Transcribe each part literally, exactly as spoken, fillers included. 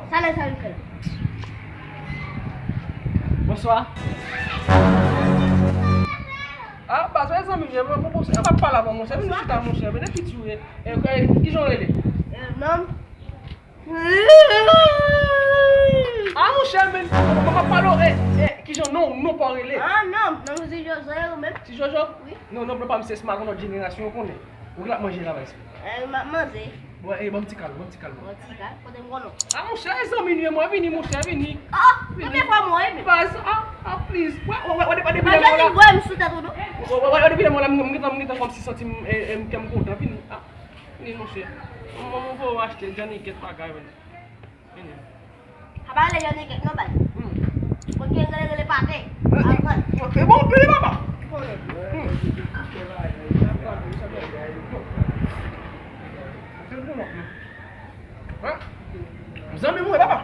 Sa lè sa l fè. Bonswa. Ah, baz, mezanmi, jan mwen pwopoze. An pa pale avè w, monchè. Vin chita, monchè. Men piti w ye. E, e, kijan w rele? Eh, non. Ah, monchè, men, mwen pa pale w. E, e, kijan non, non pa w rele? Ah, non. Non, se Jojo, ou menm? Ti Jojo? Wi. Non, non, non, pa m se smak, yon lòt jenerasyon, ou konnen. Ou k ap manje la, baz? Eh, m ap manje. Bon, e, ban m ti kal, ban m ti kal, non. Bon, ti kal, kote m konnen. Ah, monchè, zanmi nou ye, mwen vini, monchè, vini. Ah, vini. Premye fwa mwen, men. Baz, ah, ah, please. Wè, wè, wè, wè, depi lè mwen la. Mwen jwenn bwè m sou tèt ou, non? Wè, wè, wè, depi lè mwen la, m, m gentan, m gentan kòmsi santi m, e, e, m kè m kontan, vini. Ah, vini, monchè. Mwen, mwen, mwen voye w achte Johnny kèk bagay, men. Vini. Apa rele Johnny kèk non, baz. Hmm. Konn gen rele, rele pate. Alkòl. E bon, pile papa. Konnen. Hmm. Zanmi mwen, papa.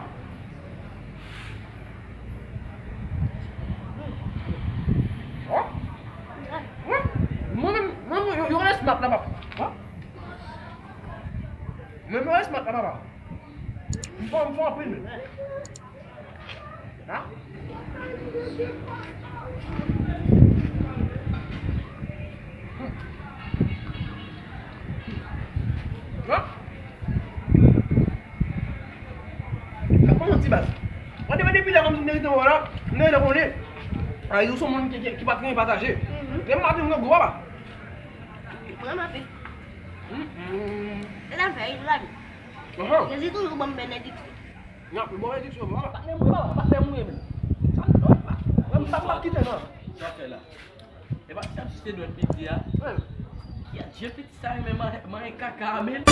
Mwen menm, mwen menm, yo, yo rele smak la, papa. Mwen menm, yo rele smak la, papa. M fò, m fò anpil, men. Ha? Ha? Sa pa manti, baz. Mwen te, mwen depi lè kòmsi m te rete wè la, m te rete konnen. Ay, ou se yon moun ki, ki, ki pa t renmen pataje. Mhm. Lè m pa t renmen gwo papa. Mwen mape. Hmm, hmm. E la fè, e la vi. Aha. Jezi toujou ban m benediksyon. N ap bon benediksyon, papa. Patnè m wi, papa, patnè m wi, men. Sa m, m pa, m pa, m pa kite, non. Sa fè la. E pa ti ap sise dwèt piti a. Wi. Kiyès je piti sa renmen man-, manyen kaka a, men.